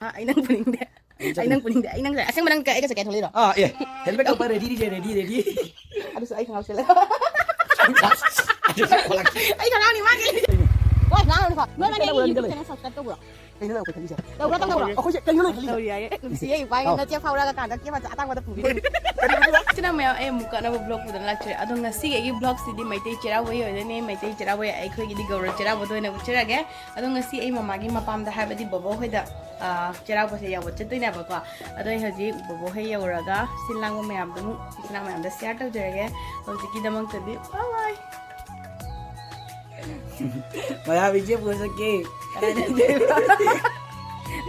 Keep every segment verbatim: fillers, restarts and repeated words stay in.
ꯑꯥ, ꯑꯩ ꯅꯪ ꯄꯨꯅꯤꯡꯗꯦ꯫ ꯑꯩ ꯅꯪ ꯄꯨꯅꯤꯡꯗꯦ꯫ ꯑꯩ ꯅꯪ, ꯑꯁꯦꯡꯕ ꯅꯪ ꯀ-, ꯑꯩꯒ ꯆꯠꯀꯦ ꯊꯣꯛꯂꯛꯏꯔꯣ? ꯑꯥ, ꯑꯦ, helmet ꯀ ꯎꯞꯄ ready, ready, ready, ready꯫ ꯑꯗꯨꯁꯨ ꯑꯩ ꯈꯪꯍꯧꯁꯤꯜꯂꯦ꯫ ꯑꯗꯨꯁꯨ ꯈꯣꯠꯂꯛꯀꯦ꯫ ꯑꯩ ꯈꯪꯍꯧꯅꯤ ꯃꯥꯒꯤ꯫ ꯀꯩꯅꯣ? ꯀꯣꯏ ꯉꯥꯡꯉꯨꯅꯨꯀꯣ꯫ ꯅꯣꯏ ꯃꯥꯅꯦ ꯑꯩ ꯀꯩꯗꯧꯕ YouTube ꯅꯪ channel subscribe ꯇꯧꯕ꯭ꯔꯣ? ꯀꯩꯅꯣ ꯅꯪ ꯈꯜꯂꯤꯁꯦ? ꯇꯧꯕ꯭ꯔꯣ, ꯇꯧꯕ꯭ꯔꯣ? ꯑꯩꯈꯣꯏꯁꯦ ꯀꯩꯅꯣ ꯅꯪ ꯈꯜꯂꯤꯁꯦ? ꯇꯧꯔꯤ ꯍꯥꯏꯌꯦ꯫ ꯑꯦ, ꯅꯨꯡꯁꯤꯌꯦ, ꯏꯄꯥ ꯑꯩꯉꯣꯟꯗ ꯆꯦ ꯐꯥꯎꯔꯛꯑꯀꯥꯟꯗ ꯀꯦꯕ ꯑꯇꯥꯡꯕꯗ ꯄꯨꯕꯤꯔꯦ꯫ ꯏꯆꯤꯟ ꯏꯅꯥꯎ ꯃꯌꯥꯝ, ꯑꯩ ꯑꯃꯨꯛꯀ ꯑꯅꯧꯕ vlog ꯄꯨꯗꯨꯅ ꯂꯥꯛꯆꯔꯦ꯫ ꯑꯗꯣ ꯉꯁꯤꯒꯤ ꯑꯩꯒꯤ vlogꯁꯤꯗꯤ ꯃꯩꯇꯩ ꯆꯩꯔꯥꯎꯕꯒꯤ ꯑꯣꯏꯗꯣꯏꯅꯦ꯫ ꯃꯩꯇꯩ ꯆꯩꯔꯥꯎꯕꯒꯤ ꯑꯩꯈꯣꯏꯒꯤꯗꯤ ꯒꯧꯔ ꯆꯩꯔꯥꯎꯕꯗ ꯑꯣꯏꯅ ꯎꯠꯆꯔꯒꯦ꯫ ꯑꯗꯣ ꯉꯁꯤ ꯑꯩ ꯃꯃꯥꯒꯤ ꯃꯄꯥꯝꯗ, ꯍꯥꯏꯕꯗꯤ ꯕꯣꯕꯣ ꯍꯣꯏꯗ, ꯑ, ꯆꯩꯔꯥꯎꯕꯁꯦ ꯌꯥꯎꯕ ꯆꯠꯇꯣꯏꯅꯦꯕꯀꯣ꯫ ꯑꯗꯣ ꯑꯩ ꯍꯧꯖꯤꯛ ꯕꯣꯕꯣ ꯍꯣꯏ ꯌꯧꯔꯒ ꯁꯤꯟ ꯂꯥꯡꯕ ꯃꯌꯥꯝꯗꯨ ꯑꯃꯨꯛ ꯏꯆꯤꯟ ꯏꯅꯥꯎ ꯃꯌꯥꯝꯗ share ꯇꯧꯖꯔꯒꯦ꯫ ꯍꯧꯖꯤꯛꯀꯤꯗꯃꯛꯇꯗꯤ bye bye꯫ ꯃꯌꯥꯝ ꯏꯆꯦ ꯄꯨꯔ ꯆꯠꯀꯦ꯫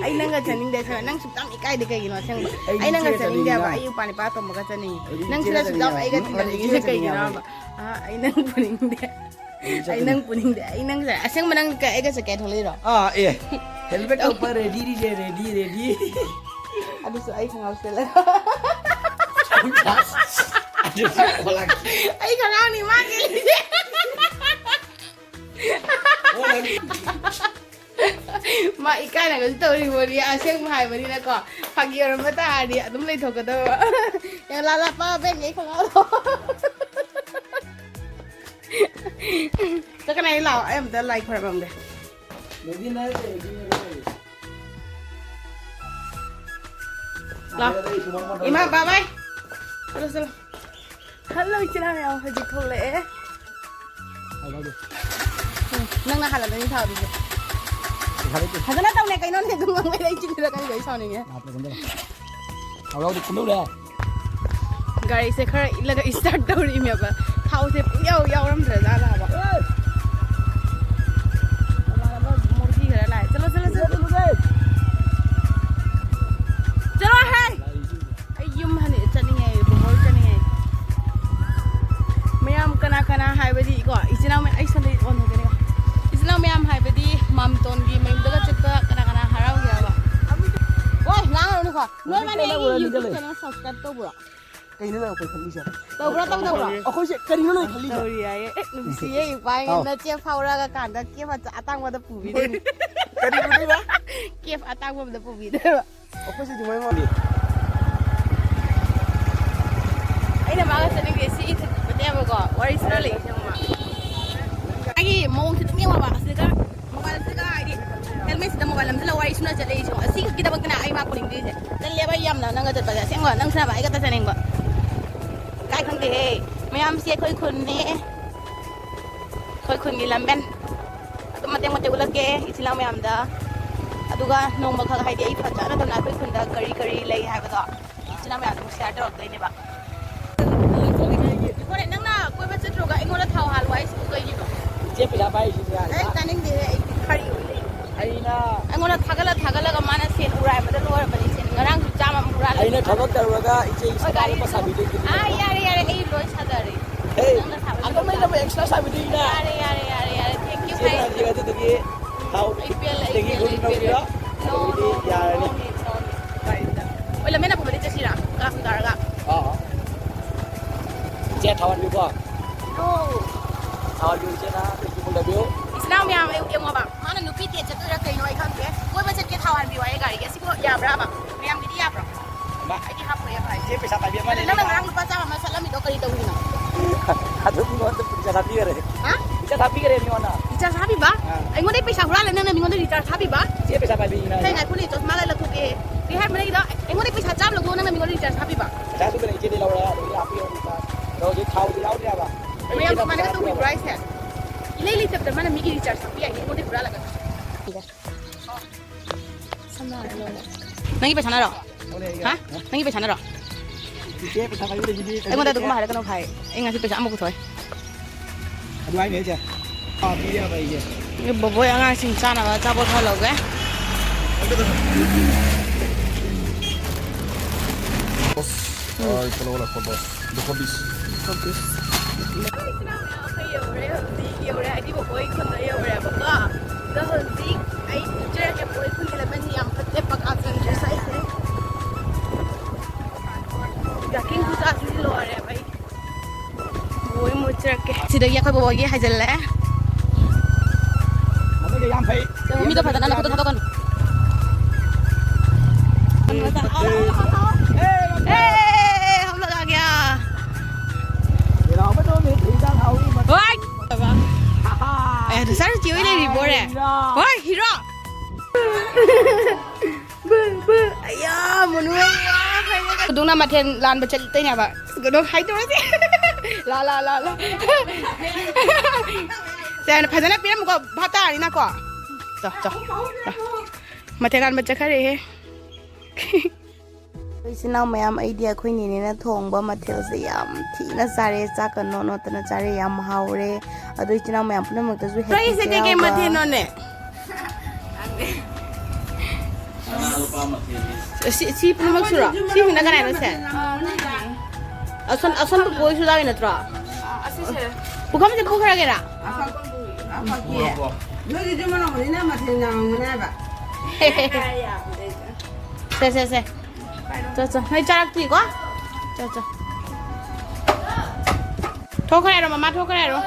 ꯑꯩ ꯅꯪꯒ ꯆꯠꯅꯤꯡꯗꯦ, ꯁꯦꯡꯅ꯫ ꯅꯪ ꯁꯨꯛꯌꯥꯝ ꯏꯀꯥꯏꯗꯦ ꯀꯩꯒꯤꯅꯣ, ꯑꯁꯦꯡꯕ? ꯑꯩꯗꯤ ꯑꯩ ꯅꯪꯒ ꯏꯆꯦꯒ ꯆꯠꯅꯤꯡꯗꯦ ꯍꯥꯏꯕ꯫ ꯆꯠꯅꯤꯡꯉꯤꯅ꯫ ꯑꯩ ꯏꯄꯥ ꯅꯤꯄꯥ ꯇꯣꯝꯕꯒ ꯆꯠꯅꯤꯡꯉꯤ꯫ ꯑꯩꯗꯤ ꯅꯪ ꯏꯆꯦꯒ ꯁꯤꯗ ꯁꯨꯛꯌꯥꯝ ꯆꯠꯅꯤꯡꯉꯦ ꯍꯥꯏꯕ꯫ ꯑꯩꯒ ꯎꯝ, ꯑꯩꯗꯤ ꯇꯤꯟꯅꯅꯤꯡꯉꯤꯁꯦ ꯏꯆꯦꯒ ꯀꯩꯒꯤꯅꯣ ꯆꯠꯅꯤꯡꯉꯦ ꯍꯥꯏꯕ꯫ ꯍꯥꯏꯕ? ꯑꯥ, ꯑꯩ ꯅꯪ ꯄꯨꯅꯤꯡꯗꯦ꯫ ꯑꯩꯗꯤ ꯑꯩ ꯆꯠꯅꯤꯡꯉꯦ꯫ ꯅꯪ ꯄꯨꯅꯤꯡꯗꯦ꯫ ꯑꯩ ꯅꯪ ꯆꯠ-, ꯑꯁꯦꯡꯕ ꯅꯪ ꯀ-, ꯑꯩꯒ ꯆꯠꯀꯦ ꯊꯣꯛꯂꯛꯏꯔꯣ? ꯑꯥ, ꯑꯦ꯫ Helmet ꯀ ꯎꯞꯄ ready, ready, ready, ready꯫ ꯑꯗꯨꯁꯨ ꯑꯩ ꯈꯪꯍꯧꯁꯤꯜꯂꯦ꯫ ꯑꯗꯨꯁꯨ ꯈꯣꯠꯂꯛꯀꯦ꯫ ꯑꯩ ꯈꯪꯍꯧꯅꯤ ꯃꯥꯒꯤ꯫ ꯑꯣ, ꯅꯪ ꯃꯥ ꯏꯀꯥꯏꯅꯒꯁꯨ ꯇꯧꯔꯤꯕꯣꯅꯤ, ꯑꯁꯦꯡꯕ ꯍꯥꯏꯕꯅꯤꯅꯀꯣ꯫ ꯐꯥꯒꯤ ꯑꯣꯏꯔꯝꯕ ꯇꯥꯔꯗꯤ ꯑꯗꯨꯝ ꯂꯩꯊꯣꯛꯀꯗꯕ꯫ ꯌꯥꯝ ꯂꯥ ꯂꯥ ꯄꯥ ꯕꯦꯡꯒꯤ ꯈꯪꯍꯧꯔꯣ꯫ ꯆꯠꯀꯅꯤ, ꯑꯩ ꯂꯥꯛꯑꯣ, ꯑꯩ ꯑꯝꯇ ꯂꯥꯏ ꯈꯣꯏꯔꯝꯃꯝꯒꯦ꯫ ꯅꯣꯏꯗꯤ ꯅꯥꯏ ꯇꯧꯔꯤꯗꯤ ꯅꯣꯏꯗꯤ꯫ ꯂꯥꯛꯑꯣ꯫ ꯏꯃꯥ, bye bye꯫ ꯆꯠꯂꯣ, ꯆꯠꯂꯣ꯫ Hello, ꯏꯆꯤꯟ ꯏꯅꯥꯎ ꯃꯌꯥꯝ, ꯍꯧꯖꯤꯛ ꯊꯣꯛꯂꯛꯑꯦ꯫ ꯍꯥꯎ, ꯍꯥꯎ, ꯍꯥꯎ꯫ ꯎꯝ, ꯅꯪꯅ ꯍꯥꯜꯂꯝꯃꯅꯤ ꯊꯥꯎꯗꯨꯁꯨ꯫ ꯄꯩꯁꯥ ꯂꯩꯇꯦ꯫ ꯐꯖꯅ ꯇꯧꯅꯦ ꯀꯩꯅꯣꯅꯦ, ꯑꯗꯨꯝ ꯉꯥꯡꯕꯩ ꯑꯩ ꯆꯤꯟꯗꯨꯗ ꯀꯔꯤꯗꯣ ꯑꯩ ꯁꯥꯎꯅꯤꯡꯉꯦ꯫ ꯂꯥꯛꯄ ꯀꯨꯝꯗꯔꯣ꯫ ꯍꯥꯎ, ꯍꯥꯎ, ꯀꯨꯝꯗꯧꯔꯦ꯫ ꯒꯥꯔꯤꯁꯦ ꯈꯔ ꯏꯜꯂꯒ start ꯇꯧꯔꯤꯃꯦꯕ꯫ ꯊꯥꯎꯁꯦ ꯄꯨꯡꯌꯥꯎ ꯌꯥꯎꯔꯝꯗ꯭ꯔꯖꯥꯠꯂ ꯍꯥꯏꯕ꯫ ꯃꯃꯥꯟꯅꯕ ꯃꯣꯔꯤ ꯈꯔ ꯂꯥꯛꯑꯦ꯫ ꯆꯠꯂꯣ, ꯆꯠꯂꯣ, ꯆꯠꯂꯣ꯫ ꯆꯠꯂꯨ, ꯆꯠꯂꯨ꯫ ꯆꯠꯂꯣ ꯍꯦ! ꯑꯩ ꯌꯨꯝ ꯍꯟꯅ ꯆꯠꯅꯤꯡꯉꯦ, ꯕꯣꯕꯣ ꯍꯣꯏ ꯆꯠꯅꯤꯡꯉꯦ꯫ ꯃꯌꯥꯝ ꯀꯅꯥ ꯀꯅꯥ ꯍꯥꯏꯕꯗꯤ ꯀꯣ, ꯏꯆꯤꯟ ꯏꯅꯥꯎ ꯃꯌꯥꯝ, ꯑꯩ ꯁꯣꯝꯗ ꯑꯣꯟꯊꯣꯛꯀꯅꯤꯀꯣ꯫ ꯏꯆꯤꯟ ꯏꯅꯥꯎ ꯃꯌꯥꯝ ꯍꯥꯏꯕꯗꯤ ꯃꯥꯝꯇꯣꯟꯒꯤ ꯃꯌꯨꯝꯗꯒ ꯆꯠꯄ ꯀꯅꯥ ꯀꯅꯥ ꯍꯥꯔꯥꯎꯒꯦ ꯍꯥꯏꯕ? ꯍꯣꯏ, ꯉꯥꯡꯉꯅꯨꯀꯣ꯫ ꯅꯣꯏ ꯃꯥꯅꯦ ꯑꯩꯒꯤ YouTube channel subscribe ꯇꯧꯕ꯭ꯔꯣ? ꯀꯩꯅꯣ ꯅꯪ ꯑꯩꯈꯣꯏ ꯈꯜꯂꯤꯁꯦ? ꯇꯧꯕ꯭ꯔꯣ, ꯇꯧꯗꯕ꯭ꯔꯣ? ꯑꯩꯈꯣꯏꯁꯦ ꯀꯔꯤꯅꯣ ꯅꯣꯏ ꯈꯜꯂꯤꯁꯦ? ꯇꯧꯔꯤ ꯍꯥꯏꯌꯦ꯫ ꯑꯦ, ꯅꯨꯡꯁꯤꯌꯦ, ꯏꯄꯥ꯫ ꯍꯥꯎ꯫ ꯅꯆꯦ ꯐꯥꯎꯔꯛꯑꯀꯥꯟꯗ ꯀꯦꯞ ꯑꯇꯥꯡꯕꯗ ꯄꯨꯕꯤꯗꯣꯏꯅꯤ꯫ ꯀꯔꯤ ꯄꯨꯗꯣꯏꯕ? ꯀꯦꯞ ꯑꯇꯥꯡꯕ ꯑꯃꯗ ꯄꯨꯕꯤꯗꯣꯏꯕ꯫ ꯑꯩꯈꯣꯏꯁꯦ ꯑꯗꯨꯃꯥꯏꯅ ꯃꯥꯜꯂꯤ꯫ ꯑꯩꯅ ꯃꯥꯒ ꯆꯠꯅꯤꯡꯉꯦ ꯁꯤ ꯏꯊꯛꯇꯅꯦꯕꯀꯣ, ꯋꯥꯔꯤ ꯁꯥꯟꯅ ꯂꯩꯁꯦ ꯈꯪꯕ꯭ꯔꯥ? ꯑꯩꯒꯤ ꯃꯑꯣꯡꯁꯦ ꯑꯗꯨꯝ ꯌꯦꯡꯉꯣꯕ, ꯑꯁꯤꯗ ꯃꯣꯕꯥꯏꯜꯁꯤꯒ ꯍꯥꯏꯗꯤ ꯍꯦꯜꯃꯦꯠꯁꯤꯗ ꯃꯣꯕꯥꯏꯜ ꯅꯝꯁꯤꯜꯂ ꯋꯥꯔꯤ ꯁꯨꯅ ꯆꯠꯂꯛꯏꯁꯦ꯫ ꯑꯁꯤꯈꯛꯀꯤꯗꯃꯛꯇꯅꯦ ꯑꯩ ꯃꯥ ꯄꯨꯅꯤꯡꯗ꯭ꯔꯤꯁꯦ꯫ ꯇꯜꯂꯦꯕ ꯑꯩ ꯌꯥꯝꯅ ꯅꯪꯒ ꯆꯠꯄꯁꯦ꯫ ꯑꯁꯦꯡꯕ ꯅꯪ ꯁꯥꯟꯅꯕ ꯑꯩ ꯈꯛꯇ ꯆꯠꯅꯤꯡꯕ꯫ ꯀꯥꯏ ꯈꯪꯗꯦꯍꯦ꯫ ꯃꯌꯥꯝꯁꯦ ꯑꯩꯈꯣꯏ ꯈꯨꯟꯅꯦ꯫ ꯑꯩꯈꯣꯏ ꯈꯨꯟꯒꯤ ꯂꯝꯕꯦꯟ꯫ ꯑꯗꯨꯝ ꯃꯇꯦꯛ ꯃꯇꯦꯛ ꯎꯠꯂꯛꯀꯦ ꯏꯆꯤꯜ ꯏꯅꯥꯎ ꯃꯌꯥꯝꯗ꯫ ꯑꯗꯨꯒ ꯅꯣꯡꯃꯈꯛ ꯍꯥꯏꯗꯤ ꯑꯩ ꯐꯖꯅ ꯇꯧꯅ ꯑꯩꯈꯣꯏ ꯈꯨꯟꯗ ꯀꯔꯤ ꯀꯔꯤ ꯂꯩ ꯍꯥꯏꯕꯗꯣ ꯏꯆꯤꯜ ꯏꯅꯥꯎ ꯃꯌꯥꯝꯗ ꯑꯃꯨꯛ ꯁꯤꯌꯥꯔ ꯇꯧꯔꯛꯇꯣꯏꯅꯦꯕ꯫ ꯍꯣꯔꯦꯟ ꯅꯪꯅ ꯀꯣꯏꯕ ꯆꯠꯇ꯭ꯔꯣꯒ ꯑꯩꯉꯣꯟꯗ ꯊꯥꯎ ꯍꯥꯜꯂꯣ ꯍꯥꯏꯁꯤꯕꯨ ꯀꯩꯒꯤꯅꯣ? ꯏꯆꯦ ꯄꯩꯁꯥ ꯄꯥꯏꯔꯤꯁꯤꯗꯤ ꯌꯥꯔꯦ꯫ ꯑꯩ ꯇꯥꯅꯤꯡꯗꯦꯍꯦ, ꯑꯩ ꯈꯔꯤ ꯑꯣꯏꯔꯦ꯫ ꯑꯩꯅ ꯑꯩꯉꯣꯟꯗ ꯊꯥꯒꯠꯂ ꯊꯥꯒꯠꯂꯒ ꯃꯥꯅ ꯁꯦꯟ ꯎꯔꯥꯏꯕꯗ ꯂꯣꯏꯔꯕꯅꯤ꯫ ꯁꯦꯟ ꯉꯔꯥꯡꯁꯨ ꯆꯥꯝꯃ ꯑꯃ ꯍꯨꯔꯥꯜꯂꯦ꯫ ꯑꯩꯅ ꯊꯕꯛ ꯇꯧꯔꯒ ꯏꯆꯦ ꯍꯣꯏ, ꯏꯁꯥ ꯒꯥꯔꯤ ꯄꯩꯁꯥ ꯄꯤꯗꯣꯏꯅꯤ꯫ ꯑꯥ, ꯌꯥꯔꯦ, ꯌꯥꯔꯦ, ꯑꯩ ꯂꯣꯏ ꯁꯥꯖꯔꯦ꯫ ꯍꯦ, ꯅꯪꯅ ꯁꯥꯕ ꯑꯗꯨꯝ ꯑꯩꯅ ꯑꯃꯨꯛ ꯑꯦꯛꯁꯇ꯭ꯔꯥ ꯁꯥꯕꯤꯗꯣꯏꯅꯤꯅ꯫ ꯌꯥꯔꯦ, ꯌꯥꯔꯦ, ꯌꯥꯔꯦ, ꯌꯥꯔꯦ꯫ Thank you, ꯏꯆꯦ ꯀꯥꯏ꯫ ꯅꯥꯖꯤꯒ ꯑꯗꯨꯗꯒꯤ ꯊꯥꯎ ꯑꯩ ꯄꯦꯜꯂꯦ, ꯑꯩ ꯑꯗꯒꯤ ꯄꯦꯜꯂꯦ, ꯒꯨꯂꯤ ꯑꯩ ꯄꯦꯜꯂꯦ꯫ ꯂꯧꯕꯤꯔꯣ꯫ No, ꯑꯗꯨꯗꯤ no, no, ꯌꯥꯔꯅꯤ꯫ No need, no need. ꯍꯣꯏ, ꯂꯝꯃꯦꯟ ꯑꯄꯨꯝꯕꯗꯤ ꯆꯠꯁꯤꯔꯥ? ꯀꯥ ꯀꯥꯔꯒ꯫ ꯑꯥ, ꯑꯥ꯫ ꯏꯆꯦ ꯊꯥꯎꯍꯟꯕꯤꯌꯨꯀꯣ꯫ No. ꯊꯥꯎꯍꯟꯕꯤꯌꯨ ꯏꯆꯦꯅ, ꯇꯦꯡꯀꯤ ꯐꯨꯜ ꯂꯩꯕꯤꯌꯨ꯫ ꯏꯆꯤꯟ ꯏꯅꯥꯎ ꯃꯌꯥꯝ, ꯑꯩ ꯌꯦꯡꯉꯣꯕ꯫ ꯃꯥꯅ ꯅꯨꯄꯤ date ꯆꯠꯇꯣꯏꯔꯥ ꯀꯩꯅꯣ ꯑꯩ ꯈꯪꯗꯦ꯫ ꯀꯣꯏꯕ ꯆꯠꯀꯦ ꯊꯥꯎꯍꯟꯕꯤꯌꯨ ꯍꯥꯏꯌꯦ ꯒꯥꯔꯤꯒꯤ꯫ ꯑꯁꯤꯕꯨ ꯌꯥꯕ꯭ꯔꯥꯕ? ꯃꯌꯥꯝꯒꯤꯗꯤ ꯌꯥꯕ꯭ꯔꯣ? ꯑꯃ꯫ ꯑꯩꯗꯤ ꯍꯥꯞꯄꯣꯏ ꯍꯥꯏꯕ ꯍꯥꯏꯁꯦ꯫ ꯏꯆꯦ ꯄꯩꯁꯥ ꯄꯥꯏꯕꯤ ꯑꯃ ꯅꯪꯅ ꯂꯩꯔꯦ꯫ ꯉꯔꯥꯡ ꯂꯨꯄꯥ ꯆꯥꯝꯃ ꯑꯃ ꯁꯠꯂꯝꯃꯤꯗꯣ ꯀꯔꯤ ꯇꯧꯔꯤꯅꯣ? ꯑꯗꯨ ꯃꯤꯉꯣꯟꯗ ꯄꯩꯁꯥ ꯊꯥꯕꯤꯈꯔꯦ꯫ ꯍꯥ? ꯄꯩꯁꯥ ꯊꯥꯕꯤꯈꯔꯦ ꯃꯤꯉꯣꯟꯗ꯫ Recharge ꯍꯥꯞꯄꯤꯕ? ꯑꯥ꯫ ꯑꯩꯉꯣꯟꯗ ꯄꯩꯁꯥ ꯍꯨꯔꯥꯜꯂ ꯅꯪꯅ ꯃꯤꯉꯣꯟꯗ recharge ꯍꯥꯞꯄꯤꯕ? ꯏꯆꯦ ꯄꯩꯁꯥ ꯄꯥꯏꯕꯤꯅꯤꯅ꯫ ꯍꯦ, ꯉꯥꯏꯈꯣꯅꯦ, ꯆꯣꯁꯃꯥ ꯂꯩ ꯂꯧꯊꯣꯛꯀꯦ꯫ ꯀꯩ ꯍꯥꯏꯕꯅꯣ ꯅꯪꯒꯤꯗꯣ? ꯑꯩꯉꯣꯟꯗ ꯄꯩꯁꯥ ꯆꯥꯝꯃ ꯂꯧꯊꯣꯛꯑꯣ, ꯅꯪꯅ ꯃꯤꯉꯣꯟꯗ recharge ꯍꯥꯞꯄꯤꯕ? ꯄꯩꯁꯥꯁꯨ ꯀꯩꯅꯣ ꯏꯆꯦꯗꯩ ꯂꯧꯔꯦ, ꯑꯗꯨꯗꯒꯤ ꯍꯥꯞꯄꯤꯔꯣ recharge꯫ ꯑꯗꯣ ꯍꯧꯖꯤꯛ ꯊꯥꯎꯁꯨ ꯌꯥꯎꯗ꯭ꯔꯦꯕ꯫ ꯃꯌꯥꯝ ꯁꯨꯃꯥꯏꯅꯒ ꯇꯧꯕꯤꯕ꯭ꯔꯣ ꯍꯥꯏꯁꯦ? ꯏꯂꯩ ꯂꯩꯇꯕꯗ ꯃꯥꯅ ꯃꯤꯒꯤ recharge ꯍꯥꯞꯄꯤ ꯍꯥꯏꯅꯤ, ꯑꯩꯉꯣꯟꯗꯩ ꯍꯨꯔꯥꯜꯂꯒ꯫ ꯅꯪꯒꯤ ꯄꯩꯁꯥꯅꯔꯣ? ꯍꯥ? ꯅꯪꯒꯤ ꯄꯩꯁꯥꯅꯔꯣ? ꯏꯆꯦ ꯄꯩꯁꯥ ꯄꯥꯏꯕꯤꯗꯕꯤꯗꯤ ꯑꯩꯉꯣꯟꯗ ꯑꯗꯨꯒꯨꯝꯕ ꯍꯥꯏꯔꯛꯀꯅꯣ ꯚꯥꯏ꯫ ꯑꯩ ꯉꯁꯤ ꯄꯩꯁꯥ ꯑꯃ ꯄꯨꯊꯣꯛꯑꯦ꯫ ꯑꯗꯨꯃꯥꯏꯅ ꯍꯥꯏꯁꯦ? ꯑꯥ, ꯄꯤꯔꯦ ꯍꯥꯏꯕ ꯑꯩꯒꯤ꯫ ꯕꯣꯕꯣꯏ ꯑꯉꯥꯡꯁꯤꯡ ꯆꯥꯅꯕ ꯑꯆꯥꯄꯣꯠ ꯈꯔ ꯂꯧꯒꯦ꯫ ꯑꯥ, ꯀꯩꯅꯣ ꯂꯥꯛꯄꯗꯣ, ꯗꯨꯀꯥꯟ ꯄꯤꯁ꯫ ꯑꯩꯈꯣꯏ ꯌꯧꯔꯦ, ꯍꯧꯖꯤꯛ ꯌꯧꯔꯦ, ꯍꯥꯏꯗꯤ ꯕꯣꯕꯣꯏ ꯈꯨꯟꯗ ꯌꯧꯔꯦꯕꯀꯣ꯫ ꯑꯗꯣ ꯍꯧꯖꯤꯛ ꯑꯩ ꯎꯠꯆꯔꯛꯀꯦ, ꯕꯣꯕꯣꯏ ꯈꯨꯟꯒꯤ ꯂꯝꯕꯤꯁꯤ ꯌꯥꯝ ꯐꯠꯇꯦ, ꯄꯀꯥ ꯆꯟꯗ꯭ꯔꯦ ꯁ꯭ꯋꯥꯏꯁꯦ꯫ ꯋꯥꯀꯤꯡ ꯈꯨꯆꯠ ꯆꯠꯂꯛꯀꯦ꯫ ꯁꯤꯗꯒꯤ ꯑꯩꯈꯣꯏ ꯕꯣꯕꯣꯒꯤ ꯍꯥꯏꯖꯤꯜꯂꯦ꯫ ꯑꯗꯨꯗꯤ ꯌꯥꯝ ꯐꯩ꯫ ꯃꯤꯗꯣ ꯐꯖꯅ ꯅꯈꯨꯠꯇꯣ ꯊꯥꯗꯣꯛꯀꯅꯨ꯫ ꯑꯦ, ꯍꯝ ꯂꯣꯒ ꯑꯥ ꯒꯌꯥ꯫ ꯍꯣꯏ꯫ ꯑꯦ, ꯑꯗꯨ ꯁꯥꯔ ꯆꯦ ꯍꯣꯏ ꯂꯩꯔꯤꯕꯣꯔꯦ? ꯍꯣꯏ, ꯍꯤꯔꯣ꯫ ꯕꯨ, ꯕꯨ, ꯑꯌꯥ, ꯃꯨꯅꯨ, ꯑꯌꯥ, ꯍꯥꯏꯔꯒ꯫ ꯑꯗꯨꯅ ꯃꯊꯦꯜ ꯂꯥꯟꯕ ꯆꯠꯇꯣꯏꯅꯦꯕ꯫ ꯀꯩꯅꯣ ꯍꯥꯏꯗꯧꯔꯁꯦ꯫ ꯂꯥ, ꯂꯥ, ꯂꯥ, ꯂꯥ꯫ ꯁꯦ, ꯐꯖꯅ ꯄꯤꯔꯝꯃꯨꯀꯣ, ꯚꯥꯞ ꯇꯥꯔꯅꯤꯅꯀꯣ꯫ ꯆꯣ, ꯆꯣ, ꯆꯣ꯫ ꯃꯊꯦꯜ ꯂꯥꯟꯕ ꯆꯠꯈꯔꯦꯍꯦ꯫ ꯏꯆꯤꯟ ꯏꯅꯥꯎ ꯃꯌꯥꯝ, ꯑꯩꯗꯤ ꯑꯩꯈꯣꯏ ꯅꯦꯅꯦꯅ ꯊꯣꯡꯕ ꯃꯊꯦꯜꯁꯦ ꯌꯥꯝ ꯊꯤꯅ ꯆꯥꯔꯦ꯫ ꯆꯥꯛꯀ ꯅꯣꯠ ꯅꯣꯠꯇꯅ ꯆꯥꯔꯦ꯫ ꯌꯥꯝ ꯍꯥꯎꯔꯦ꯫ ꯑꯗꯣ ꯏꯆꯤꯟ ꯏꯅꯥꯎ ꯃꯌꯥꯝ ꯄꯨꯝꯅꯃꯛꯇꯁꯨ ꯍꯦꯛ ꯅꯣꯏꯒꯤꯁꯦ ꯀꯩꯀꯩ ꯆꯩꯔꯥꯎꯕ꯫ ꯃꯊꯦꯜꯅꯣꯅꯦ? ꯁꯤ, ꯁꯤ ꯄꯨꯝꯅꯃꯛ ꯁꯨꯔꯣ? ꯁꯤꯁꯤꯅ ꯀꯅꯥꯅꯣ ꯁꯦ? ꯑꯁꯣꯝ, ꯑꯁꯣꯝ ꯄꯨꯄꯨ ꯍꯣꯏꯁꯨ ꯌꯥꯎꯔꯤ ꯅꯠꯇ꯭ꯔꯣ? ꯄꯨꯈꯝꯁꯦ ꯄꯨꯈ꯭ꯔꯒꯦꯔꯥ? ꯅꯣꯏꯒꯤꯗꯤ ꯃꯅꯧ ꯃꯅꯤꯅ ꯃꯊꯦꯜ ꯌꯥꯝꯃꯝꯒꯅꯤ ꯍꯥꯏꯕ꯫ ꯁꯦ, ꯁꯦ, ꯁꯦ꯫ ꯆꯣ, ꯆꯣ꯫ ꯅꯣꯏ ꯆꯥꯔꯛꯇ꯭ꯔꯤꯀꯣ? ꯆꯣ, ꯆꯣ꯫ ꯊꯣꯛꯈ꯭ꯔꯦ ꯍꯥꯏꯔꯣ, ꯃꯃꯥ ꯊꯣꯛꯈ꯭ꯔꯦ ꯍꯥꯏꯔꯣ꯫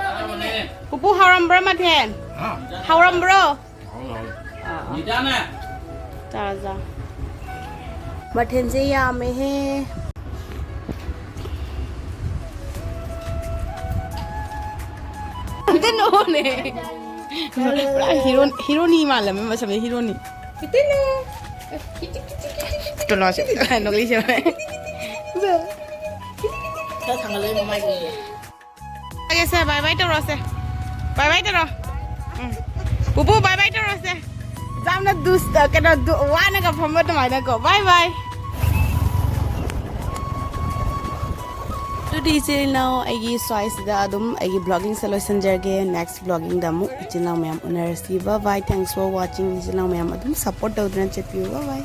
ꯄꯨꯄꯨ ꯍꯥꯎꯔꯝꯕ꯭ꯔꯣ ꯃꯊꯦꯜ? ꯍꯥꯎꯔꯝꯕ꯭ꯔꯣ? ꯆꯥ, ꯆꯥ꯫ ꯃꯊꯦꯜꯁꯦ ꯌꯥꯝꯃꯦꯍꯦ꯫ ꯑꯝꯇ ꯅꯣꯛꯑꯣꯅꯦ꯫ ꯄꯨꯔꯥ ꯍꯤꯔꯣ-, ꯍꯤꯔꯣꯅꯤ ꯃꯥꯜꯂꯝꯃꯦ ꯃꯁꯝꯁꯦ, ꯍꯤꯔꯣꯅꯤ꯫ ꯇꯣꯂꯣꯁꯦ, ꯅꯣꯛꯂꯤꯁꯦ꯫ ꯈꯔ ꯊꯥꯡꯒꯠꯂꯣ, ꯃꯃꯥꯏꯁꯦ꯫ ꯁꯦ, ꯕꯥꯏ ꯕꯥꯏ ꯇꯧꯔꯣꯁꯦ꯫ ꯕꯥꯏ ꯕꯥꯏ ꯇꯧꯔꯣ꯫ ꯎꯝ꯫ ꯄꯨꯄꯨ, ꯕꯥꯏ ꯕꯥꯏ ꯇꯧꯔꯣꯁꯦ꯫ ꯌꯥꯝꯅ ꯗꯨꯁꯇ, ꯀꯩꯅꯣ, ꯗꯨ-, ꯋꯥꯅꯒ ꯐꯝꯕ ꯑꯗꯨꯃꯥꯏꯅꯀꯣ꯫ ꯕꯥꯏ ꯕꯥꯏ꯫ ꯑꯗꯨꯗꯤ ꯏꯆꯤꯜ ꯏꯅꯥꯎ ꯑꯩꯒꯤ ꯁ꯭ꯋꯥꯏꯁꯤꯗ ꯑꯗꯨꯝ ꯑꯩꯒꯤ vloggingꯁꯦ ꯂꯣꯏꯁꯤꯟꯖꯔꯒꯦ꯫ Next vloggingꯗ ꯑꯃꯨꯛ ꯏꯆꯤꯜ ꯏꯅꯥꯎ ꯃꯌꯥꯝ ꯎꯅꯔꯁꯤ꯫ Bye bye. Thanks for watching. ꯏꯆꯤꯜ ꯏꯅꯥꯎ ꯃꯌꯥꯝ ꯑꯗꯨꯝ support ꯇꯧꯗꯨꯅ ꯆꯠꯄꯤꯌꯨ꯫ Bye bye.